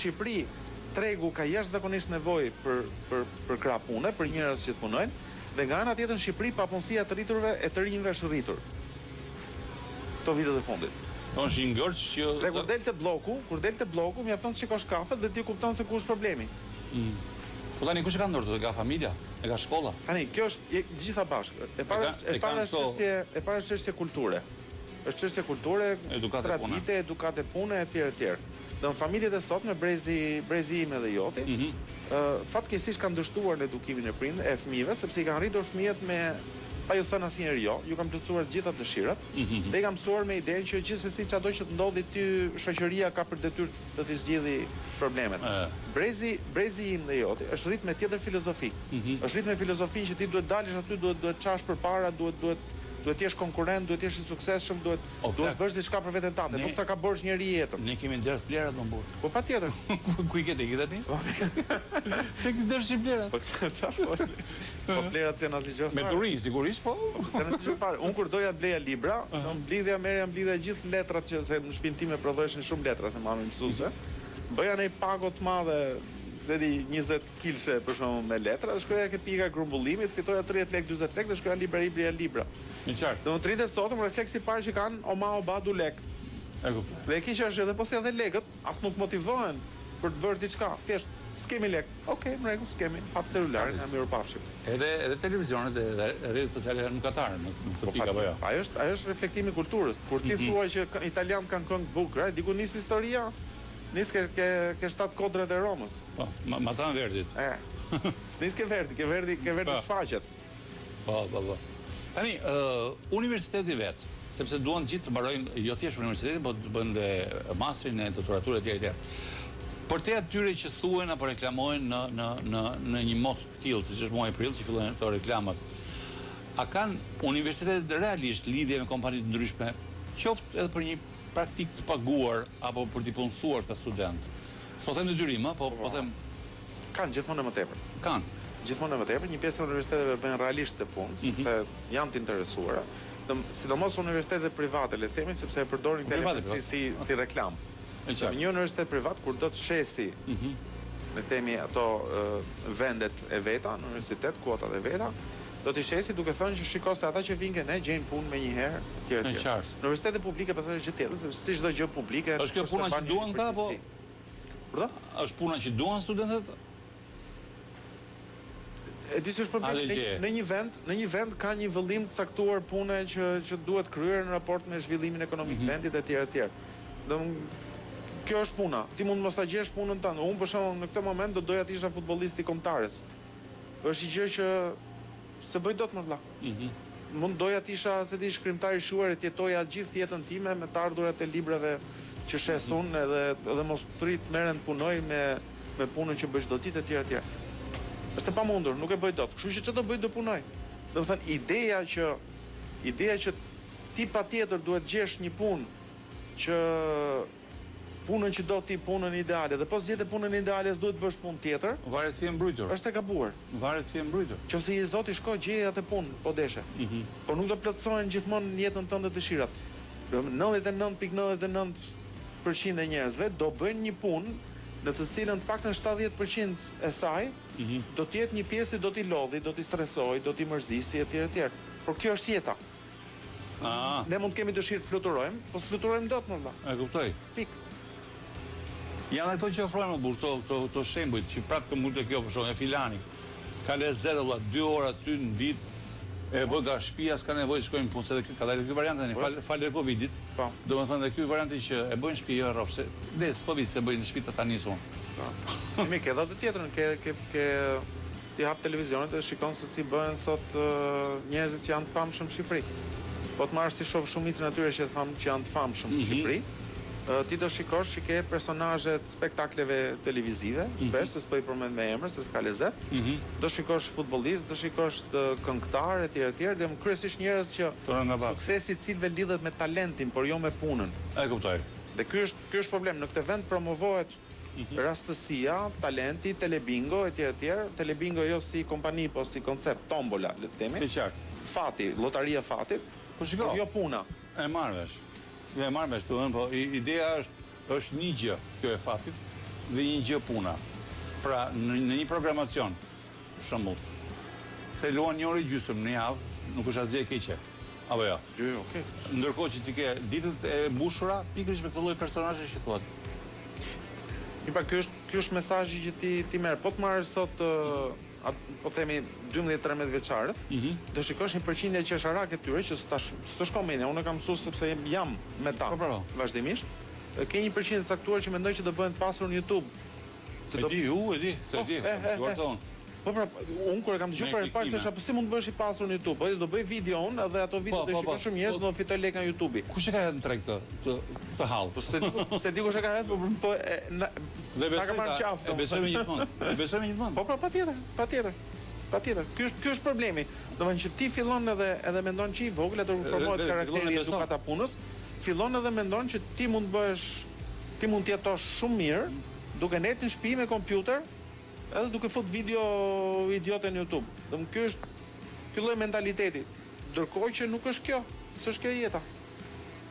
Shqipëri tregu ka jashtëzakonisht nevojë për për për krah pune, për njerëz që të punojnë dhe nga ana tjetër në Shqipëri papunësia e të rriturve e të rinjve është rritur këto vitet e fundit. Do është një ngërç që Dhe kur del te blloku, kur del te blloku, mjafton të shikosh kafet dhe ti kupton se ku është problemi. Mm. Po tani kush e ka në dorë, e ka familja, e ka shkolla. Tani kjo është të gjitha bashkë. E para është e para është çështje, e para është çështje kulture. Është çështje kulture, tradite, edukate pune etj etj. Do në familjet e sotme brezi brezi im edhe joti, mm -hmm. fatkeqësisht kanë dështuar në edukimin e prind e fëmijëve sepse i kanë rritur fëmijët me pa ju thënë asnjëherë jo, ju kanë plotësuar të gjitha dëshirat mm -hmm. dhe i kanë mësuar me idenë që gjithsesi çado që të ndodhi ty shoqëria ka për detyrë të t'i zgjidhi problemet. Brezi brezi im dhe joti është rrit me tjetër filozofi. Mm -hmm. Është rrit me filozofinë që ti duhet dalësh aty, duhet duhet çash përpara, duhet duhet duhet të jesh konkurrent, duhet të jesh i suksesshëm, duhet o, duhet të bësh diçka për veten tënde, nuk ta ka borxh njeri jetën. Ne kemi derdh plehrat më burrë. Po patjetër. Ku i ke ti tani? Po. Ne kemi derdh plehrat. Po çfarë fol? Po plehrat s'janë asgjë fare. Me turi sigurisht po. Po s'janë asgjë fare. Unë kur doja të bleja libra, do mblidhja, merrja mblidhja gjithë letrat që se në shtëpinë time prodhoheshin shumë letra se mami mësuese. Bëja një pako të madhe, s'e di 20 kilshe për shembull me letra dhe shkoja ke pika e grumbullimit, fitoja 30 lekë, 40 lekë dhe shkoja në librari bleja libra. E qartë. Do të rritet sot, refleksi i parë që kanë, o ma o ba du lek. E kuptoj. Dhe e keqja është edhe po s'ia dhe lekët, as nuk motivohen për të bërë diçka. Thjesht s'kemi lek. Okej, në rregull, s'kemi. Hap celularin, e mirupafshim. Edhe edhe televizionet dhe rrjetet sociale janë mëkatarë në këtë po, pikë apo jo? Ajo është ajo është reflektimi i kulturës. Kur ti mm -hmm. thua që italianët kanë këngë të bukura, di ku nis historia? Nis ke ke ke shtatë kodrat e Romës. Po, ma, matanë Verdit. E. S'nis ke Verdi, ke Verdi, ke Verdi po. shfaqet. Po, po, po. Tani, ë uh, universiteti vetë, sepse duan të gjithë të mbarojnë jo thjesht universitetin, po të bëjnë dhe masterin e doktoraturën etj etj. Përtej atyre që thuhen apo reklamohen në në në në një mot të tillë, siç është muaji prill që fillojnë këto reklamat. A kanë universitetet realisht lidhje me kompani të ndryshme, qoftë edhe për një praktikë të paguar apo për t'i punësuar këta studentë? S'po them detyrim, ë, po po them Kanë gjithmonë e më tepër. Kanë. Gjithmonë e më tepër, një pjesë e universiteteve bëjnë realisht këtë punë, mhm. sepse mm -hmm. janë të interesuara. Dom, sidomos universitetet private, le të themi, sepse e përdorin këtë element si si si reklamë. E qartë. Një universitet privat kur do të shesi, mm -hmm. le të themi ato vendet e veta në universitet, kuotat e veta, do t'i shesi duke thënë që shiko se ata që vijnë ke ne gjejnë punë menjëherë etj etj. Në universitetet publike pastaj është gjë tjetër, sepse si çdo gjë publike është kjo puna që duan këta apo Urdhëro? Është puna që duan studentët? E di se është problem në, në një vend, në një vend ka një vëllim të caktuar pune që që duhet kryer në raport me zhvillimin ekonomik të mm -hmm. vendit etj etj. Do kjo është puna. Ti mund mos ta gjesh punën tënde. Unë për shembull në këtë moment do doja të isha futbollist i kombëtares. Është një gjë që s'e bëj dot më vëlla. Mm -hmm. Mund doja të isha, s'e di, shkrimtar i shquar e të jetoja gjithë jetën time me të ardhurat e librave që shes mhm. unë edhe edhe mos të rri të merrem të punoj me me punën që bëj çdo ditë etj etj. Është e pamundur, nuk e bëj dot. Kështu që ç'do bëj do punoj. Domethënë ideja që ideja që ti patjetër duhet gjesh një punë që punën që do ti, punën ideale dhe po s'gjete punën ideale s'duhet të bësh punë tjetër. Varet si je mbrujtur. Është e gabuar. Varet si je mbrujtur. Qofse je i zoti shko gjeje atë punë, po deshe. Mm -hmm. Por nuk do plotësohen gjithmonë në jetën tënde dëshirat. 99.99% e njerëzve do bëjnë një punë në të cilën të paktën 70% e saj mm -hmm. do të jetë një pjesë që do t'i lodhi, do t'i stresojë, do t'i mërzisi etj etj. Por kjo është jeta. Ah. Ne mund të kemi dëshirë të fluturojmë, po s'fluturojmë dot më vëlla. E kuptoj. Pikë. Janë ato që ofrojnë më burrë, këto këto këto shembujt që prapë të mund të kjo për shembull e filani. Ka lezet vëlla, dy orë aty në ditë e bën nga shtëpia, s'ka nevojë të shkojë në punë, se edhe ka dalë ky variant tani, fal falë dhe Covidit. Po. Domethënë dhe ky varianti që e bëjnë në shtëpi, jo e rrofsh, se le s'po vi se bëj në shtëpi ta nis unë. Po. Mi ke edhe atë tjetrën, ke ke ke Ti hap televizionet dhe shikon se si bëhen sot njerëzit që janë të famshëm në Shqipëri. Po të marrësh t'i shohësh shumicën e atyre që fam, që janë të famshëm në mhm. Shqipëri, ti do shikosh që ke personazhe të spektakleve televizive, mm -hmm. shpesh se s'po i përmend me emër, se s'ka lezet. Mm -hmm. Do shikosh futbollistë, do shikosh të këngëtarë etj etj, dhe kryesisht njerëz që suksesi i cilëve lidhet me talentin, por jo me punën. E kuptoj. Dhe ky është ky është problem, në këtë vend promovohet Rastësia, talenti, telebingo etj etj, telebingo jo si kompani po si koncept, tombola le të themi. E qartë. Fati, llotaria e fatit, Po shiko. por jo puna. E marr vesh. Jo e marr vesh, domethënë po ideja është është një gjë kjo e fatit. dhe një gjë puna. Pra, në në një programacion, për shembull, se luan një orë e gjysmë në javë, nuk është asgjë e keqe. Apo jo? Jo, jo, okay. Ndërkohë që ti ke ditët e mbushura pikërisht me këtë lloj personazhesh që thua ti. Mi pa, ky është ky është mesazhi që ti ti merr. Po të marrësh sot at, po themi 12-13 vjeçarët, mm -hmm. do shikosh një përqindje qesharake të tyre që s'ta s'të shkon mendja, unë e kam mësuar sepse jam me ta. Po, po, po. Vazhdimisht. Ke një përqindje të caktuar që mendoj që do bëhen të pasur në YouTube. Se do... E di, u, e di, e di, e, e, e, Po pra, unë kur e kam dëgjuar për herë të parë thosha, po si mund të bëhesh i pasur në YouTube? Po do bëj video unë edhe ato video po, do i po, shikojnë po. shumë njerëz, do fitoj lekë nga YouTube-i. Kush e ka hedhur në treg këtë këtë këtë hall? Po s'e di, s'e di kush e ka hedhur, po po e, na, dhe na ka marrë qafë. E besoj me gjithë mend. E besoj me gjithë mend. Po pra, patjetër, patjetër. Patjetër. Ky është ky është problemi. Domethënë që ti fillon edhe edhe mendon që i vogël atë kur formohet karakteri edukata punës, fillon edhe mendon që ti mund të bëhesh ti mund të jetosh shumë mirë duke nejt në shtëpi me kompjuter Edhe duke fut video idiote në YouTube. Domethënë ky është ky lloj mentaliteti. Ndërkohë që nuk është kjo, s'është kjo jeta.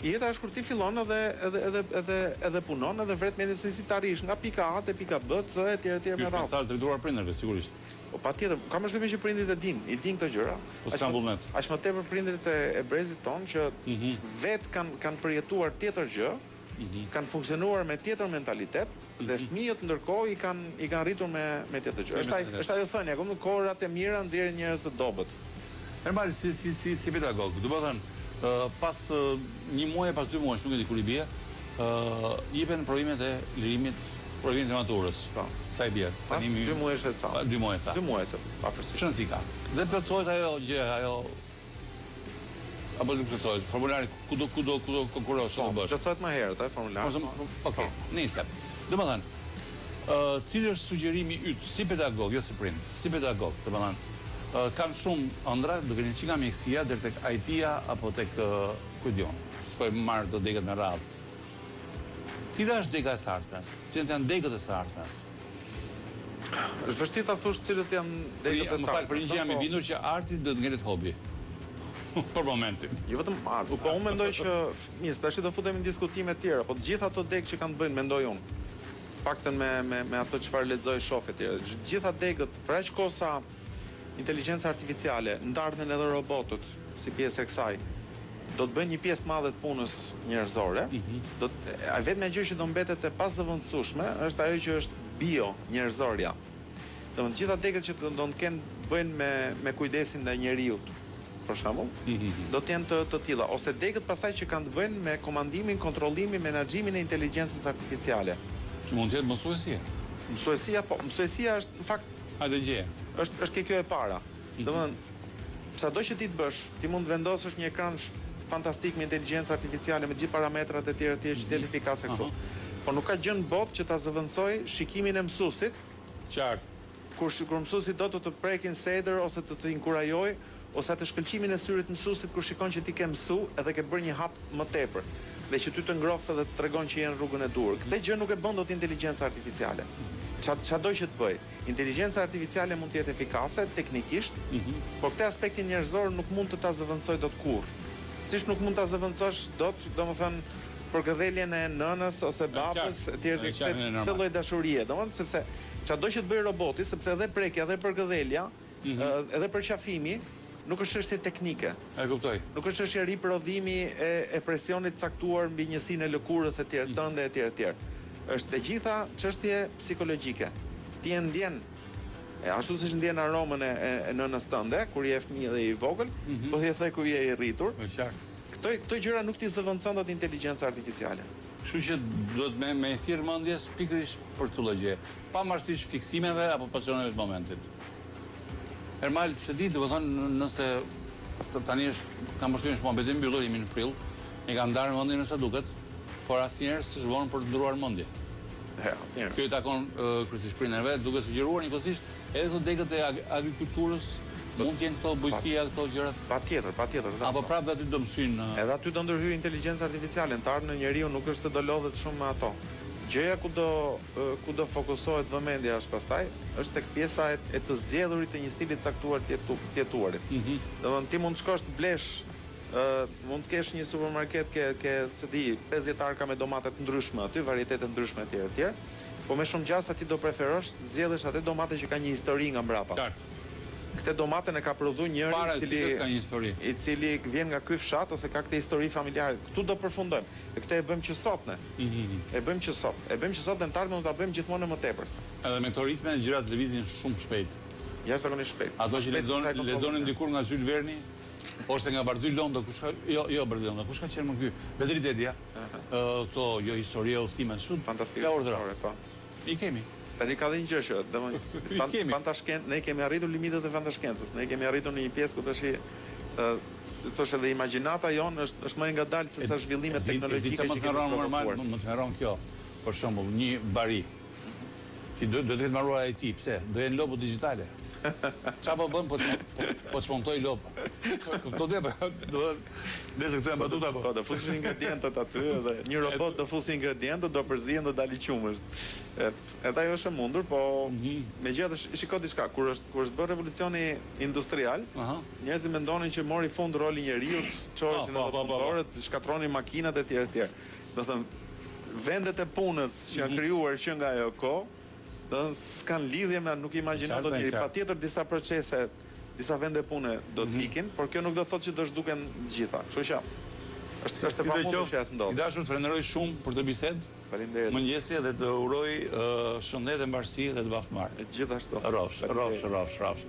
Jeta është kur ti fillon edhe edhe edhe edhe edhe punon edhe vret mendjen se si të arrish nga pika A te pika B, C etj etj me radhë. Ky është mesazh drejtuar prindërve sigurisht. Po patjetër, kam përshtypjen që prindërit e dinë, i dinë këto gjëra. Po s'kanë vullnet. Aq më tepër prindërit e, e brezit tonë që mm -hmm. vetë kanë kanë përjetuar tjetër gjë, mm -hmm. kanë funksionuar me tjetër mentalitet, Dhe fëmijët ndërkohë i kanë i kanë rritur me me tjetër gjë. Është ai është ajo thënia, kupton, kohërat e mira nxjerrin njerëz të dobët. Ermal si si si si pedagog, domethënë, ë pas një muaji, pas dy muajsh, nuk e di kur i bie, ë jepen provimet e lirimit, provimet e maturës. Po. Sa i bie? Pas dy muajsh e ca. Dy muaj e ca. Dy muaj se afërsisht. Ç'rëndësi ka? Dhe plotësohet ajo gjë, ajo Apo nuk plotësohet formulari ku do ku do ku do konkurrosh, po, do bësh. Plotësohet më herët, ai formulari. Po, Okej, po. Nëse. Domethënë, ë cili është sugjerimi yt si pedagog, jo si prind, si pedagog, domethënë, ë kanë shumë ëndrra, duke nisur nga mjekësia deri tek IT-ja apo tek ku di unë, s'po i marr ato degët me radhë. Cila është dega e së ardhmes? Cilat janë degët e së ardhmes? Është vështirë ta thuash cilët janë degët e të ardhmes. Më fal, për një gjë jam i po. bindur që arti do të ngelet hobi. Për momentin. Jo vetëm arti, po unë mendoj që mirë, tash do futemi në diskutime të tjera, po të gjitha ato degë që kanë të bëjnë, mendoj unë, paktën me me me ato çfarë lexoj, shoh etj. Të gjitha degët, për aq kohë sa inteligjenca artificiale, në të ardhmen edhe robotët si pjesë e kësaj, do të bëjnë një pjesë të madhe të punës njerëzore, mm -hmm. do të, e vetmja gjë që do mbetet e pazëvendësueshme është ajo që është bio njerëzorja. Domethënë të gjitha degët që do të kenë të bëjnë me me kujdesin ndaj njeriut, për shembull, mm -hmm. do të jenë të të tilla ose degët pastaj që kanë të bëjnë me komandimin, kontrollimin, menaxhimin e inteligjencës artificiale. Që mund të jetë mësuesia. Mësuesia, po, mësuesia është në fakt Hajde gjeje. Është është ke kjo e para. Domethënë, çado që ti të bësh, ti mund të vendosësh një ekran fantastik me inteligjencë artificiale, me të gjithë parametrat e tjera të tjera që të jetë efikase kështu. Po nuk ka gjë në botë që ta zëvendësojë shikimin e mësuesit. Qartë. Kur kur mësuesi do të të prekë në sedër ose të të inkurajojë, ose atë shkëlqimin e syrit të mësuesit kur shikon që ti ke mësu edhe ke bërë një hap më tepër dhe që ty të ngroh edhe të tregon që je në rrugën e duhur. Këtë gjë nuk e bën dot inteligjenca artificiale. Ça çado që të bëjë. Inteligjenca artificiale mund të jetë efikase teknikisht, por këtë aspektin njerëzor nuk mund të ta zëvendësojë dot kurrë. Siç nuk mund ta zëvendësosh dot, domethënë, përkëdheljen e nënës ose babës etj etj këtë këtë lloj dashurie, domethënë sepse çado që të bëjë roboti, sepse edhe prekja edhe përkëdhelja, edhe përqafimi nuk është çështje teknike. E kuptoj. Nuk është çështje riprodhimi e e presionit të caktuar mbi njësinë e lëkurës etj tënde etj etj. Është e gjitha çështje psikologjike. Ti e ndjen e ashtu siç ndjen aromën e e, e nënës tënde kur je fëmijë dhe i vogël, mm -hmm. po ti e the kur je i rritur. E qartë. Këto këto gjëra nuk t'i zëvendëson dot inteligjenca artificiale. Kështu që duhet me me i thirr mendjes pikërisht për këtë lloj gjëje, pavarësisht fiksimeve apo pasioneve të momentit. Ermal, s'e di, domethënë nëse tani është, kam përshtypjen është muhabeti i mbyllur, jemi në prill, e kanë ndarë mendjen me sa duket, por asnjëherë s'është vonë për të ndërruar mendje. E, asnjëherë. Kjo i takon kryesisht prindërve, duke sugjeruar njëkohësisht edhe këto degët e agrikulturës, mund të jenë këto bujqësia, këto gjërat. Patjetër, patjetër. Apo prapë dhe aty do mësyjnë. Edhe aty do ndërhyjë inteligjenca artificiale, në të ardhmen njeriu nuk është se do lodhet shumë me ato. Gjëja ku do ku do fokusohet vëmendja është pastaj, është tek pjesa e, e të zgjedhurit të një stili të caktuar të jetu, të jetuarit. Mm -hmm. Domethënë ti mund të shkosh të blesh Ë mund të kesh një supermarket ke ke s'e di 50 arka me domate të ndryshme aty, varietete të ndryshme etj etj. Po me shumë gjasa ti do preferosh të zgjedhësh atë domate që ka një histori nga mbrapa. Qartë. Këtë domaten e ka prodhu njëri Para i cili cilës ka një histori. i cili vjen nga ky fshat ose ka këtë histori familjare. Këtu do përfundojmë. E këtë e bëjmë që sot ne. E bëjmë që sot. E bëjmë që sot dhe në të ardhmen do ta bëjmë gjithmonë e më tepër. Edhe me këto ritme gjërat lëvizin shumë shpejt. Jashtëzakonisht shpejt. Ato Më që shpejt se lexon sa e kontrollojmë lexonin ne. dikur nga Zhyl Verni ose nga Bardhyl Londo, kush ka jo jo Bardhyl Londo, kush ka qenë më ky? Bedri Dedja. Ë këto jo histori e udhëtime, kështu. Fantastike Ja urdhëro. shkencore, po. I kemi. Tani ka dhe një gjë që, domethënë, I fan, kemi. fantashken, ne kemi arritur limitet e fantashkencës. Ne kemi arritur në një pjesë ku tash ë si thosh edhe imagjinata jonë është është më e ngadaltë se sa zhvillimet E di- e di teknologjike çfarë më që të kemi tmerron normal, provokuar. më më tmerron kjo. Për shembull, një bari. Ti do do të ketë mbaruar IT, pse? Do jenë lopët digjitale. Ça po bën po të po, po të çmontoj lopën. Kupton ti apo? Do të nëse këto janë batuta po. Po, do fusësh ingredientët aty edhe një robot do fusë ingredientët, do përzihen, do dali qumësht. E, edhe ajo është e mundur, po Mhm. megjithatë sh- shiko diçka, kur është kur është bërë revolucioni industrial, Aha. njerëzit mendonin që mori fund roli i njeriut, çoheshin Po, edhe po, po, po, po. punëtorët, shkatronin makinat etj etj. Do thënë vendet e punës që Mhm. janë krijuar që nga ajo kohë, do thënë s'kan lidhje me nuk imagjinon Qartë, dot njeri. qartë. Patjetër disa procese, disa vende pune do Mhm. të ikin, por kjo nuk do të thotë që do zhduken të gjitha. Kështu që është është e pamundur që atë I ndodh. dashur, të falenderoj shumë për këtë bisedë. Faleminderit. Mëngjesi dhe të uroj ë, shëndet e mbarësi dhe të baftë mbarë. Gjithashtu. Rrofsh, Faleminderit. rrofsh, rrofsh, rrofsh.